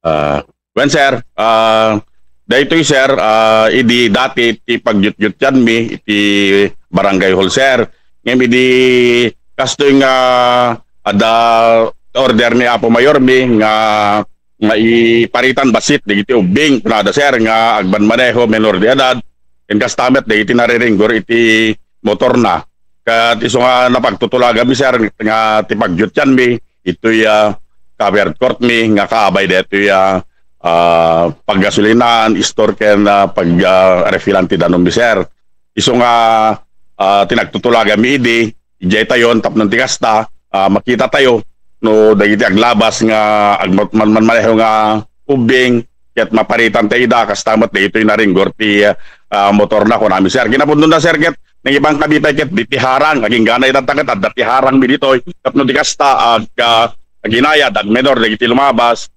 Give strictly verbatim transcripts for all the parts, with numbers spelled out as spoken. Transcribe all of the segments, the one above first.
Ah, wen, sir, ah, daytoy, sir, ah, idi dati ti pagyutyutyanmi iti barangay hall, sir. Ngem idi kastoy nga adda order ni Apo Mayor mi nga, nga iparitan bassit dagiti ubbing, kunada, sir, nga agmanmaneho, menor de edad, ken kasta met dagiti nariringgor iti motorna. Ket isu nga napagtutulaganmi, sir, nga ti pagyutyanmi, itoy, ah, covered court mi nga kaabay detoy, ah, ah, paggasolinaan, store ken, ah, pag, ah, refilan ti danum mi, sir. Isu nga, ah, ti nagtutulaganmi idi, idiay tayon tapno ti kasta, ah, makita tayo no dagiti aglabas nga agmat-, man-, manmaneho nga ubbing, ket maparitan tayo ida, kasta met dagitoy naringgor ti, ah, motorna, kunami, sir. Kinapudnona, sir, ket nangipangkabitay ket di ti harang, agingganay tatta ket adda ti harang mi ditoy, tapno di kasta, ag-, ah, aginayad, agmenor dagiti lumabas,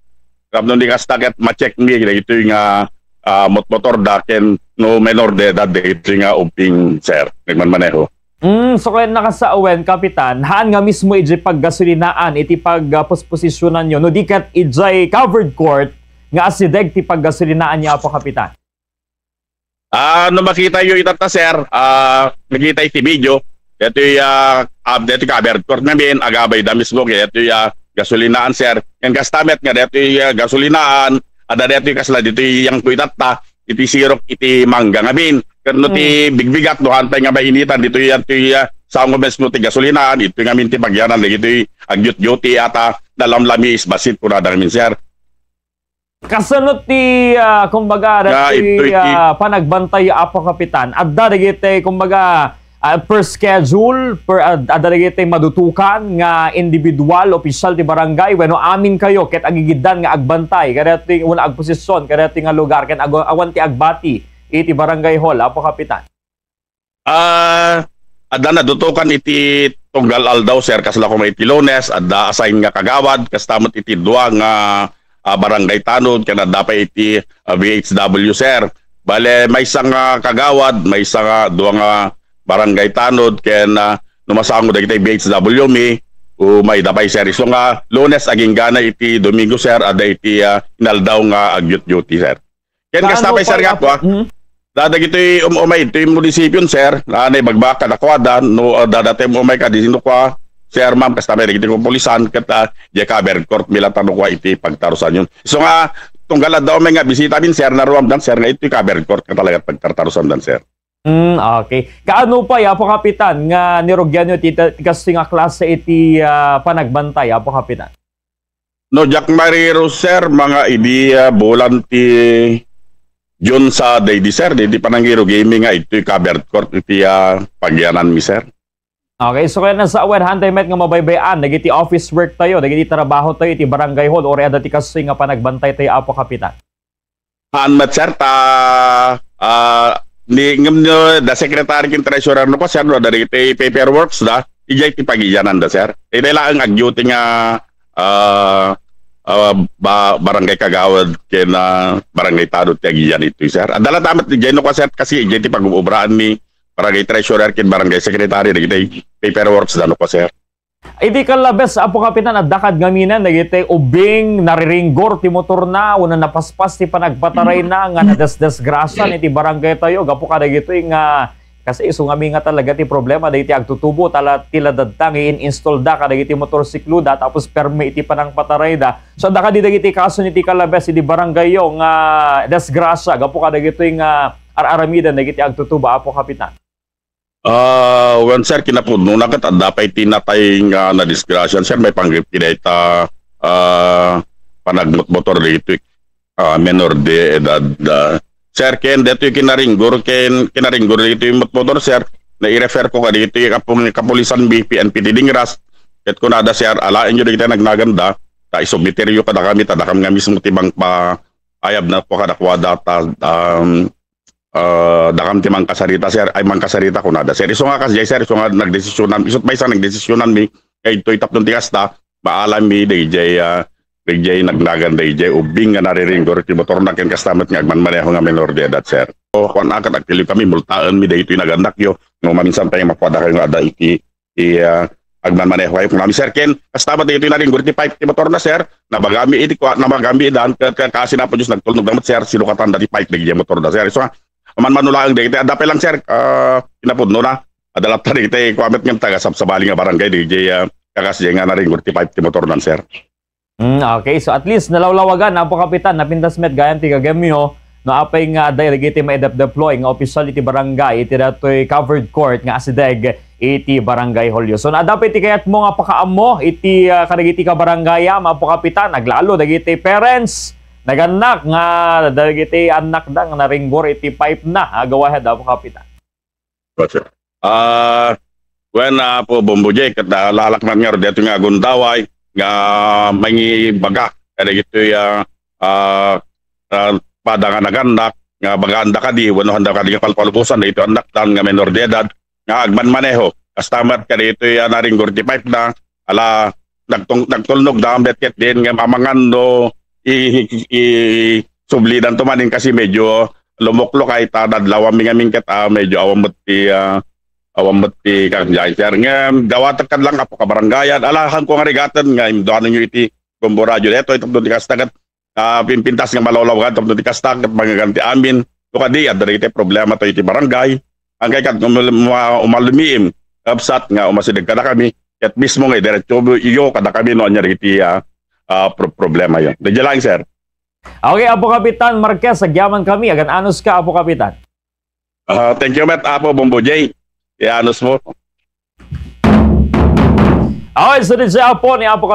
tapno di kasta ket ma-check mi dagitoy nga, ah, mot-, motor da ken no menor de edad dagitoy nga ubbing, sir, nagmanmaneho. Mm, so ket nakasawen, Kapitan, haan nga mismo idiay paggasolinaan iti pagposposisyonanyo, no di ket idiay covered court nga asideg ti paggasolinaanyo, Apo Kapitan? Ah, no makitayo itatta, sir, ah, nakita iti video, detoy, ah, ah, detoy covered court ngamin, agabay da mismo, ket detoy, ah, gasolinaan, sir. Ken kasta met nga detoy, ah, gasolinaan, adda detoy kasla detoy yangko itatta, iti sirok iti mangga ngamin. Ket no ti Mm. bigbigat, no haan pay nga mainitan, ditoy, detoy, ah, sango mismo ti gasolinaan, itoy ngamin ti pagyanan, dagitoy agyot-yoti ata, nalamlami is bassit, kunada ngamin, sir. Kasano ti, ah, kumbaga, Nga dati, itoy ti ah, panagbantay, Apo Kapitan? Adda dagiti, kumbaga, ah, per schedule, per, ad-, adda dagiti madutokan nga individual, opisyal ti barangay, wenno amin kayo ket agigiddan nga agbantay kadati wenno agposisyon kadati nga lugar ken ag-, awan ti agbati iti barangay hall, Apo Kapitan? Ah, adda nadutokan iti tunggal aldaw, sir, kasla koma iti Lunes, adda assign nga kagawad, kasta met iti dua nga, ah, barangay tanod, ken adda pay iti, ah, V H W, sir. Bale, maysa nga kagawad, maysa nga, dua nga barangay tanod, ken, ah, no masango dagiti V H W mi, umayda pay, sir. Isu nga Lunes, aginggana iti Domingo, sir, adda iti, ah, inaldaw nga agyot-yoti, sir. Ken kasta Kaano pay, sir, pay nga apo-, kua, hmm? Dadagitoy um-, umay, itoy munisipyo, sir, na naibagbagak kadakuada, no, ah, dadatoy um-, umay ka, di sino kua, sir, ma'am, kasta may dagiti kapulisan, ket, ah, diay covered court, milatan no kua iti pagtarusanyon. Isu nga, tunggal adda umay nga bisitamin, sir, naruamdan, sir, nga itoy covered court nga talaga pagtartarusandan, sir. Hmm, okay. Kaano pay, Apo Kapitan, nga nirugianyo ti, ti kastoy nga klase iti, ah, panagbantay, Apo Kapitan? No, diak mariro, sir, mga idi, ah, bulan ti June sa daydi, sir, daydi panangirugimi nga itoy covered court iti, ah, pagyananmi, sir. Okay, so kaya nasa awan, hantay met nga mabaybay-an dagiti office work tayo, dagiti trabaho tayo iti barangay hall, uray adda ti kastoy nga panagbantay tayo, Apo Kapitan. Haan met, sir, ta, ah, ni, ngem no, da secretary ken treasurer no ko, sir, no, dagiti paperworks da, idiay ti pagiyananda, sir. Iti laeng agduty nga, ah, ah, ba-, barangay kagawad ken, ah, barangay tanod ti agiyan itoy, sir. Adda latta met idiay no ko, sir, kasi idiay ti pag-ubraanmi, barangay treasurer ken barangay secretary, dagiti paperworks da no ko, sir. Idi kallabes, Apo Kapitan, adda kad ngaminen dagiti ubbing, nariringgor ti motorna, wenno napaspas ti panagpatarayna nga nadesdesgrasya iti barangay tayo gapu kadagitoy nga kas isu ngamin nga talaga ti problema dagiti agtutubo, tala-, ti ladadta nga in-install da kadagiti motorsiklo da, tapos permi iti panangpatarayda. So, adda kadi dagiti kaso iti kallabes iti barangay yo nga desgrasya gapu kadagitoy nga ar-aramidan dagiti agtutubo, Apo Kapitan? Ah, wen, sir, kinapudnona ket adda pay ti natay nga nadisgrasya, sir, maipanggep iti dayta, ah, panagmotmotor ditoy, ah, menor de edad, ah. Sir, ken detoy kinaringgor, ken kinaringgor ditoy motmotor, sir, nai-refer ko kaditoy kapu-, kapulisan B P N P ti Dingras. Ket kunada, sir, alaenyo dagiti nagnaganda, ta isubmiteryo kadakami, ta dakam nga mismo ti mangpaayabna kadakuada, ta, um, ah, dakam ti mangkasarita, sir, ay, mangkasarita kunada, sir. Isu nga kasdiay, sir, isu nga nagdesisyonam, isu't maysa nagdesisyonammi nga idtoy tapno ti kasta, maalammi daydiay, ah, daydiay nagnagan daydiay ubbing nga nariringgor ti motorna ken kasta met nga agmanmaneho nga menor de edad, sir. O, kuan, akat agtiliw kami, multaenmi daytoy nagannakyo, no maminsan pay nga makuadakayo nga adda iti, iti, ah, agmanmaneho kayo. Kunam, Sir Ken, kasta met dagitoy naringgor ti pipe ti motor na, sir, nabagami iti kua-, nabagami idan, ket, ket kasi na po Diyos nagtulnog na met, sir, sinukatan da ti pipe dagiti motor na, sir. So, man manulaeng dagiti, adda pay lang, sir, ah, kinapudno na, adda latta dagiti kua met ngem taga sabsabali nga barangay, dagiti, ah, kakas nga naringgor ti pipe ti motor na, sir. Mm, okay. So, at least, nalawlawagan, Apo Kapitan, napintas met gayam ti gagayamyo, no, apay nga adda dagiti maidep-deploy nga opisyal iti barangay, iti datoy covered court nga asideg iti Barangay Julio. So, adda pay ti kayatmo nga pakaammo iti, ah, kadagiti kabarangayam, Apo Kapitan, aglalo dagiti parents, nagannak nga dagiti annakda nga naringgor iti pipe na. Ah, go ahead, Apo Kapitan. Gotcha. Ah, wen, Apo Bombo Jay, ket, ah, lalakman nga detoy nga agundaway nga mangibaga kadagitoy, ah, ah, ah, pada nga nagannak nga bagaanda kadi wenno handa kadi nga palpalubosan dagitoy annakdan nga menor de edad nga agmanmaneho. Kasta met kadagitoy, ah, naringgor ti pipe na, ala, nagtung-, nagtulnog da, ambet ket diin nga mamangan no i-, i-, i-, sublidan to manen kasi medyo lumuklok ay ta nadlawan mi ngamin ket, ah, medyo awan met ti, ah, awan met ti kagjain, sir. Ngem, dawatek kad lang, Apo Kabarangayan, ala, hanko nga rigaten nga imduanenyo iti Bombo Radio detoy, tapno ti kasta ket, ah, pimpintas nga malawlaw ket tapno ti kasta ket mangaganti amin. No kadi, adda dagiti problema tayo iti barangay. Ang kay kad umal-, uma-, umalumiim, absat nga umasideg kadakami, ket mismo nga idiretso yo kadakami no ania dagiti, ah, ah, pro-, problema yo. Dagiti lang, sir. Okay, Apo Kapitan Marquez, agyaman kami. Agan-anos ka, Apo Kapitan. Ah, thank you met, Apo Bombo J. Ianos mo. Okay, so dito sa Apo ni Apo